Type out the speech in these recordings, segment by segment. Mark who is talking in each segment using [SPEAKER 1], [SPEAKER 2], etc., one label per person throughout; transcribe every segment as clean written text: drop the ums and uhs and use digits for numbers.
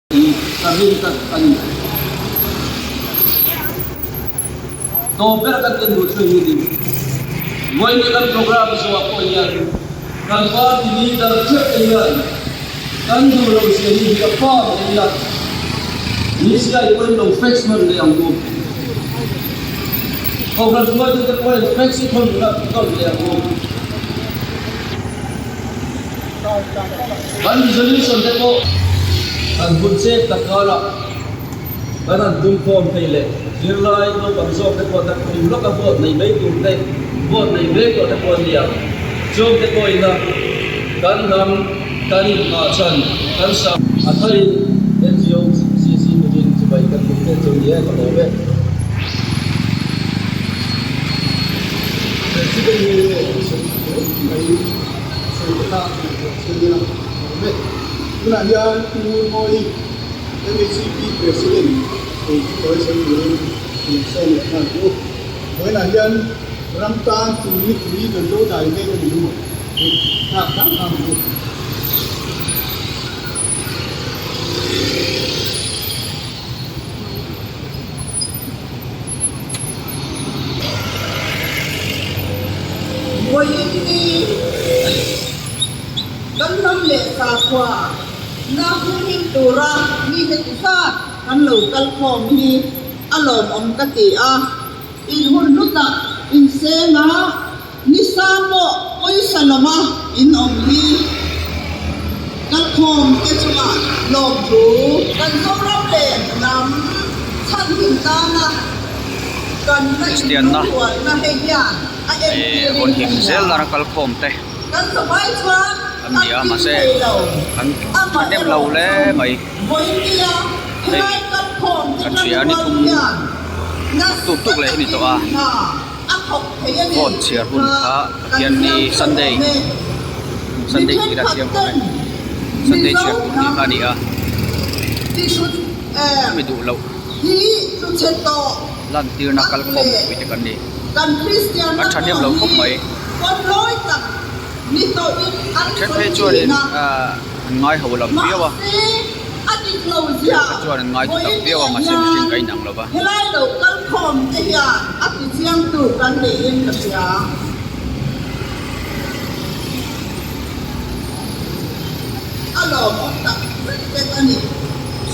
[SPEAKER 1] Hi ka rin tak a ni. Tawp ber kan en duh chu hi ni. Vawiin kan program zawhah pawh hian kan party leader theuh te hian kan duh loh zia hi hi a pa mai a, DCI pawhin lo fax nawn leh ang u. Kohhran hruaitute pawhin fax i thawn nawn leh ang u. Kan resolution te pawh kan hun chek tak karah kan han tum khawm thei leh zirlai naupang zawk te pawh tak tum lawka vote nei mai tur te, vote nei mek tawh te pawh an ni ang. Chawng te pawhin a kan hnam kan inhmah chhan kan sa. A tharin NGO CC meeting chibai kan tum leh chu ni e ka lawm e.
[SPEAKER 2] President nge nge an sawi hle mai. Sawi te kha ngaihtuah chiang ila awm e. Tunah hian Pu Ngurmawii, MHCP President ei chu tawi sawi turin min sawm leh nghal chu. Vawiinah hian ram tan tur nipui kan zo dai mek a ni maw? Tih nghak hram hram ang u.
[SPEAKER 3] Vawiin hi kan ram leh sakhua na humhim tura mi heti zat kan lo kal khawm hi a lawmawm ka ti a, in hun hlu tak inseng a, nisa pawh pawisa lawma in awm hi kal khawm te chungah lawmthu kan Zoram leh hnam chhanhim tana kan la
[SPEAKER 4] Kristianna
[SPEAKER 3] inlungrualna hei hian a
[SPEAKER 4] eh hawn
[SPEAKER 3] entirin
[SPEAKER 4] him
[SPEAKER 3] a hria.
[SPEAKER 4] zel nana kal khawm te
[SPEAKER 3] Kan savai chuan
[SPEAKER 4] an
[SPEAKER 3] kan
[SPEAKER 4] ni a
[SPEAKER 3] kim
[SPEAKER 4] mahse
[SPEAKER 3] thei lo,
[SPEAKER 4] an thahnem lo
[SPEAKER 3] amaherawh
[SPEAKER 4] hle
[SPEAKER 3] chu
[SPEAKER 4] mai.
[SPEAKER 3] vawinia
[SPEAKER 4] Hei
[SPEAKER 3] helai kal khawm te
[SPEAKER 4] kan hria a ni
[SPEAKER 3] ṭanrual
[SPEAKER 4] thum
[SPEAKER 3] hian nasa
[SPEAKER 4] tuk tuk leh hi ni tawh a.
[SPEAKER 3] takin hna a thawk thei a ni
[SPEAKER 4] Vote chhiar
[SPEAKER 3] tih
[SPEAKER 4] hun
[SPEAKER 3] kha
[SPEAKER 4] kha
[SPEAKER 3] kan
[SPEAKER 4] Pathian ni
[SPEAKER 3] chiang theuh
[SPEAKER 4] Sunday
[SPEAKER 3] awm e. Mi
[SPEAKER 4] Sunday tih ila
[SPEAKER 3] ṭhenkhat
[SPEAKER 4] chiang awm e.
[SPEAKER 3] ten
[SPEAKER 4] Sunday
[SPEAKER 3] Mizo
[SPEAKER 4] chhiar tur tih
[SPEAKER 3] hnam
[SPEAKER 4] kha a ni a.
[SPEAKER 3] tihlut em
[SPEAKER 4] Chumi duh loh
[SPEAKER 3] hi tluchhe tawh
[SPEAKER 4] lantirna
[SPEAKER 3] tak
[SPEAKER 4] kalkhawm
[SPEAKER 3] leh
[SPEAKER 4] pui te kan ni.
[SPEAKER 3] kan Kristianna
[SPEAKER 4] Kan thahnem
[SPEAKER 3] pawh
[SPEAKER 4] lo khawp
[SPEAKER 3] hi
[SPEAKER 4] mai.
[SPEAKER 3] pawnlawi tak ni tawhin an
[SPEAKER 4] A then
[SPEAKER 3] sawi
[SPEAKER 4] phei chuanin
[SPEAKER 3] thin a.
[SPEAKER 4] ah an ngai ho lam viau a.
[SPEAKER 3] Mahse, a dik lo zia
[SPEAKER 4] Thenkhat chuan an ngai thu tak
[SPEAKER 3] vawiin
[SPEAKER 4] viau a,
[SPEAKER 3] leh
[SPEAKER 4] mahse mihring
[SPEAKER 3] hian
[SPEAKER 4] ka inang lo va.
[SPEAKER 3] helai lo kalkhawm te hian a tichiangtu kan niin ka hria. A lawmawm tak zet zet a ni.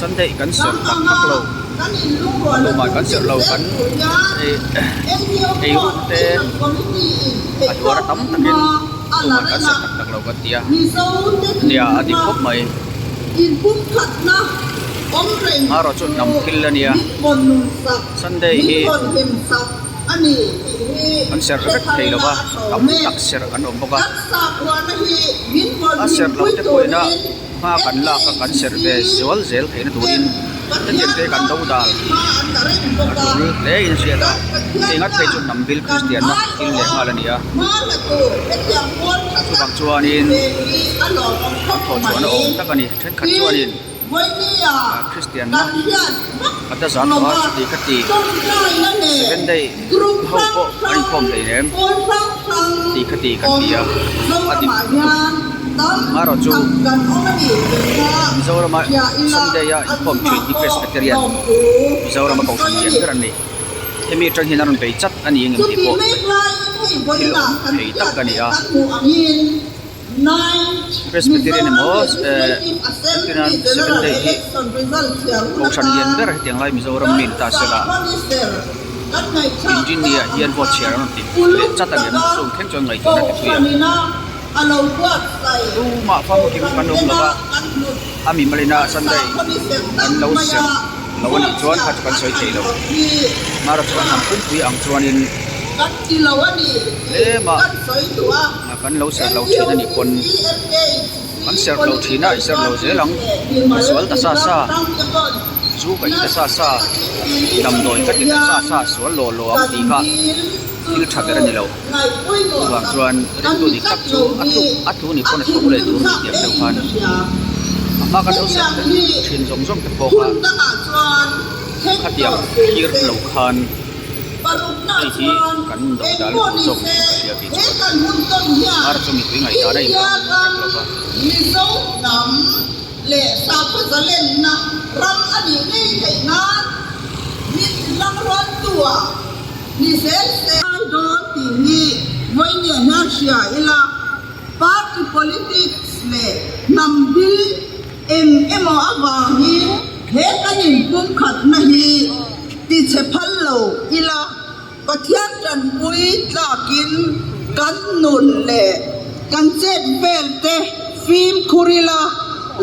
[SPEAKER 4] Sunday kan
[SPEAKER 3] Ram
[SPEAKER 4] serh tak
[SPEAKER 3] anga
[SPEAKER 4] tak lo,
[SPEAKER 3] kan inlungrualna
[SPEAKER 4] tumah kan
[SPEAKER 3] tun
[SPEAKER 4] serh
[SPEAKER 3] ding
[SPEAKER 4] lo
[SPEAKER 3] zel
[SPEAKER 4] kan
[SPEAKER 3] tur hian
[SPEAKER 4] ei
[SPEAKER 3] NGO
[SPEAKER 4] ei
[SPEAKER 3] pawh
[SPEAKER 4] ruk te
[SPEAKER 3] Mission Committee in
[SPEAKER 4] a hluar
[SPEAKER 3] theihtawp
[SPEAKER 4] tam
[SPEAKER 3] in
[SPEAKER 4] takin
[SPEAKER 3] hma a la
[SPEAKER 4] tumah kan
[SPEAKER 3] reng a.
[SPEAKER 4] serh tak tak lo kan ti a,
[SPEAKER 3] Mizo te
[SPEAKER 4] nia a dik
[SPEAKER 3] thinlunga
[SPEAKER 4] khawp mai.
[SPEAKER 3] inpumkhatna awm reng
[SPEAKER 4] Marawh chu
[SPEAKER 3] chu
[SPEAKER 4] hnam thil a nia.
[SPEAKER 3] min vawn nun sak,
[SPEAKER 4] Sunday
[SPEAKER 3] min
[SPEAKER 4] hi
[SPEAKER 3] vawn him sak a ni tih hi
[SPEAKER 4] an serh
[SPEAKER 3] hre
[SPEAKER 4] vek
[SPEAKER 3] thar
[SPEAKER 4] thei
[SPEAKER 3] ila
[SPEAKER 4] lova,
[SPEAKER 3] a tha
[SPEAKER 4] tam
[SPEAKER 3] awm e.
[SPEAKER 4] tak serh an awm bawk a.
[SPEAKER 3] Kan sakhuana hi min vawn
[SPEAKER 4] A
[SPEAKER 3] him
[SPEAKER 4] serh lo
[SPEAKER 3] pui
[SPEAKER 4] te pawhin a
[SPEAKER 3] turin
[SPEAKER 4] hma kan lak a, kan serh ve zual zel theihna turin hetiang te kan do dal a tul hle in a hriat a. Hei ngat phei chu hnam bil Kristianna thil leh nghal a ni a. Chuvang chuanin an thawh chhuahna awm tak a ni. Thenkhat chuanin Kristianna a ta zat tawh a, chuti kha ti Seven Day ho pawh an inkhawm hleinem tih kha ti kan ti a, a dik lutuk. Marawh chu Mizorama Sunday a inkhawm thin hi Presbyterian Mizorama kohhran lian ber an ni. Hemi atang hian a rawn bei chat a ni engem tih pawh thil awm thei tak a ni a. Presbyterian emaw entirnan Seven Day hi kohhran lian ber hetiang lai Mizoram mi ni ta sela Engineer hian vote chhiar an rawn ti leh chat a ngem chung thleng chuan ngaihtuahna ti pui a tumah famkim kan awm lova a mi malina Sunday an lo serh lo a nih chuan kha chu kan sawi thei lo marawh chuan hnam pumpui ang chuanin tlema Kan lo serh lo thin a nih pawn kan serh lo thin a i serh lo zel ang ka sual ta sa sa chu ka in ta sa sa damdawi ka ti ta sa sa sual law law ang tih kha thil tha ber a ni lo chuvang chuan ringtu dik tak chu a tluk a tlu ni pawn a tho leh tur a ni tih ang deuh khan a hma kan lo serh thin zawng zawng te pawh kha khatiang thlir lo khan. Hei hi kan do dal tur zawk niin ka hria tih chuan Mar chu mipui ngaihdan a inang vek lo va.
[SPEAKER 3] leh sakhaw zalenna ram a nih ngei theih nan min hlangrualtu-ah ni zel se. Ai dawn tih hi vawinia hian hria ila, party politics leh hnam bil eng emaw avangin he kan inpumkhatna hi tichhe phal lo ila. Pathian tanpui tlakin kan nun leh kan chet vel te fimkhur ila,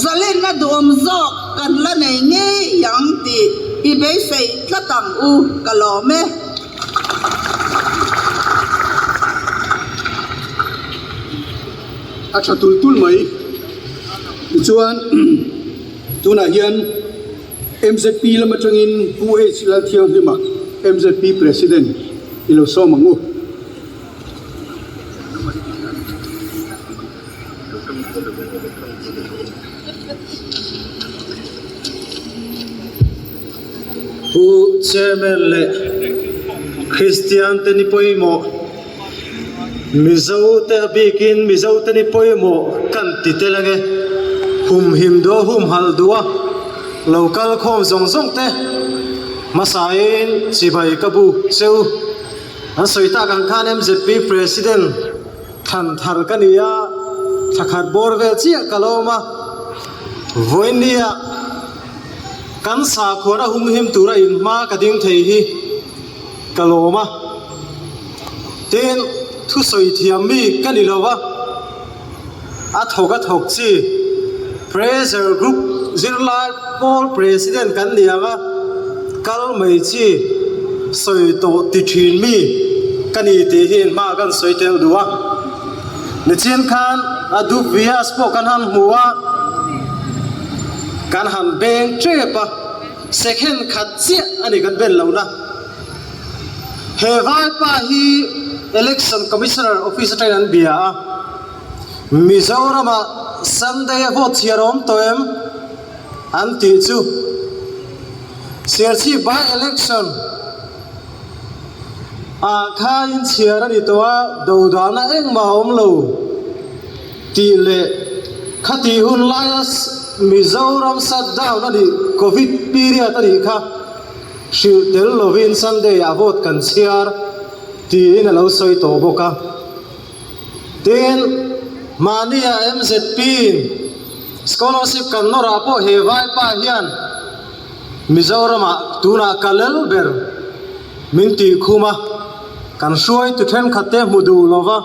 [SPEAKER 3] zalenna duhawm zawk kan la nei ngei ang tih i beisei tlat ang u, ka lawm e.
[SPEAKER 2] A tha tul tul mai. Tichuan tunah hian. Mzp lam atangin Pu H Lalthianghlima, mzp President, i lo sawm ang u.
[SPEAKER 5] Pu Chairman leh Kristian te ni pawimawh, Mizo te a bikin Mizo te ni pawimawh kan ti tel ange. Humhim duh a humhalh duh a lo kal khawm zawng zawng te hmasain chibai ka bu che u. An sawi tak ang khan mzp President thlan thar ka ni a, thla khat bawr vel chiah ka lo awm a, vawinia kan sakhuan a humhim tura inhma ka ding thei hi Ka lawm a, tin thusawi thiam mi ka ni lo a, a thawk a thawk chi Pressure Group zirlai pawl President kan ni ang a, kal mai chi sawi tawh ti thin mi ka ni tih hi hma kan sawi tel duh a. Nichin khan a dup Vyas pawh kan han hmu a, kan han beng tep a. Second khat chiah a ni kan ben lohna. He vaipa hi Election Commissioner office atangin an bia a, Mizoramah Sunday a vote chhiar a awm tawh em? an tih chu Serchhip by election ah khan inchhiar a ni tawh a, dodalna engmah a awm lo. Tih leh khatih hun laia Mizoram shutdown a nih Covid period a nih kha hrilh tel lovin Sunday ah vote kan chhiar tiin a lo sawi tawh bawk a. Tin, mahnia MZP in scholarship kan nawrah pawh he vaipa hian Mizoramah tunah ka lel ber min tih khum a, kan hruaitu thenkhat te hmu duh lova.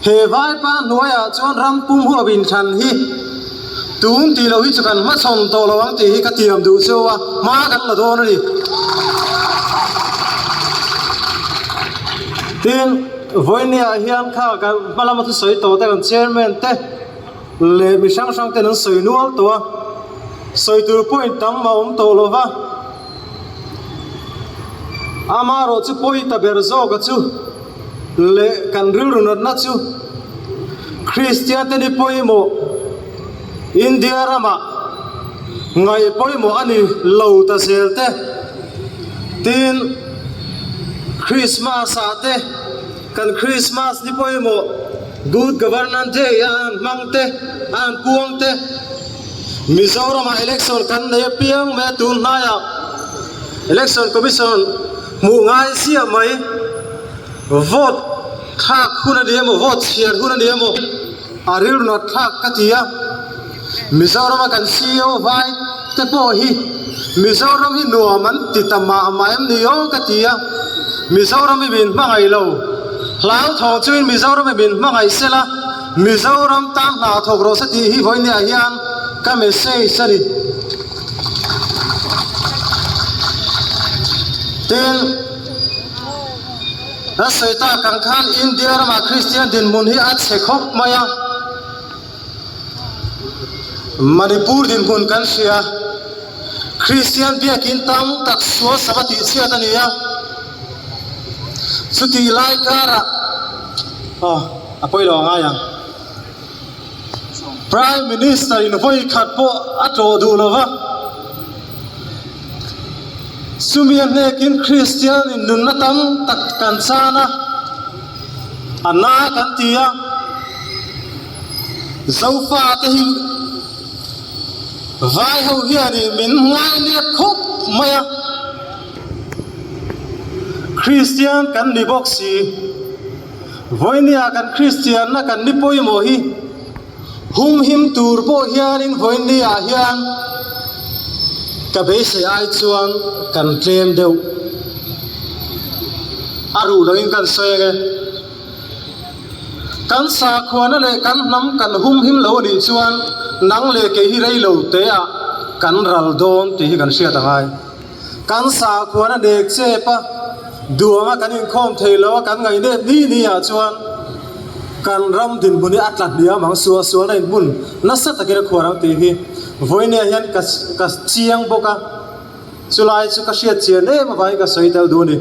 [SPEAKER 5] He vaipa hnuaiah chuan ram pum huap inthlan hi tun tih loh hi chu kan hmachhawn tawh lo ang tih hi ka tiam duh cheu a, hma kan la dawn a ni. Tin, vawinia hian kha kan hma lama thusawi tawh te kan chairman te leh mi hrang hrang ten an sawi nual tawh a, sawi tur point tam a awm tawh lo va, amaherawh chu pawi ta ber zawk a chu. Leh kan rilru natna chu Kristian te ni pawimawh India ramah ngaih pawimawh a ni lo ta zel te, tin Christmas ah te kan Christmas ni pawimawh Good Governance Day a an hmang te a an puang te, Mizoramah election kan nei apiang mai a tun hnaiah Election Commission Hmuh ngai ziah mai. Vote thlak hun a ni emaw, vote chhiar hun a ni emaw, a rilru nat thlak ka ti a. Mizorama kan CEO vai te pawh hi Mizoram hi nuam an ti ta mah mah em ni aw ka ti a. Mizoram hi min hmangaih lo. Hlauthawng chungin Mizoram hi min hmangaih sela, Mizoram tan hna thawk rawh se tih hi vawinia hian ka message a ni. Tin, kan sawi tak ang khan India ramah Kristian dinhmun hi a chhe khawp mai a, Manipur dinhmun kan hria, Kristian biakin tam tak sual sava tih chhiat a ni a, chutih lai karah, aw a pawi lo a ngai ang. Prime Minister in vawi khat pawh a tlawh duh lo va, chumi a hnekin Kristian in nunna tam tak kan chan a, a na kan ti a, Zofa te hi. Vai ho hianin min ngainep khawp mai a, Kristian kan ni bawk si. Vawinia kan Kristianna kan ni pawimawh hi humhim tur pawh hianin vawinia hian ka beisei ai chuan kan tlem deuh. A ruh loin kan sawi ang e. Kan sakhuana leh kan hnam kan humhim lo anih chuan nang leh kei hi rei lo teah kan ral dawn tih hi kan hriat a ngai. Kan sakhuana nek chep a, duanga kan inkhawm thei lo a kan ngaihnep ni ni ah chuan kan ram dinhmun hi a tla hniam ang, suahsualna inhmun nasa takin a khuar ang tih hi vawinia hian ka ka chiang bawk a, chulai chu ka hriat chian em avangin ka sawi tel duh a ni.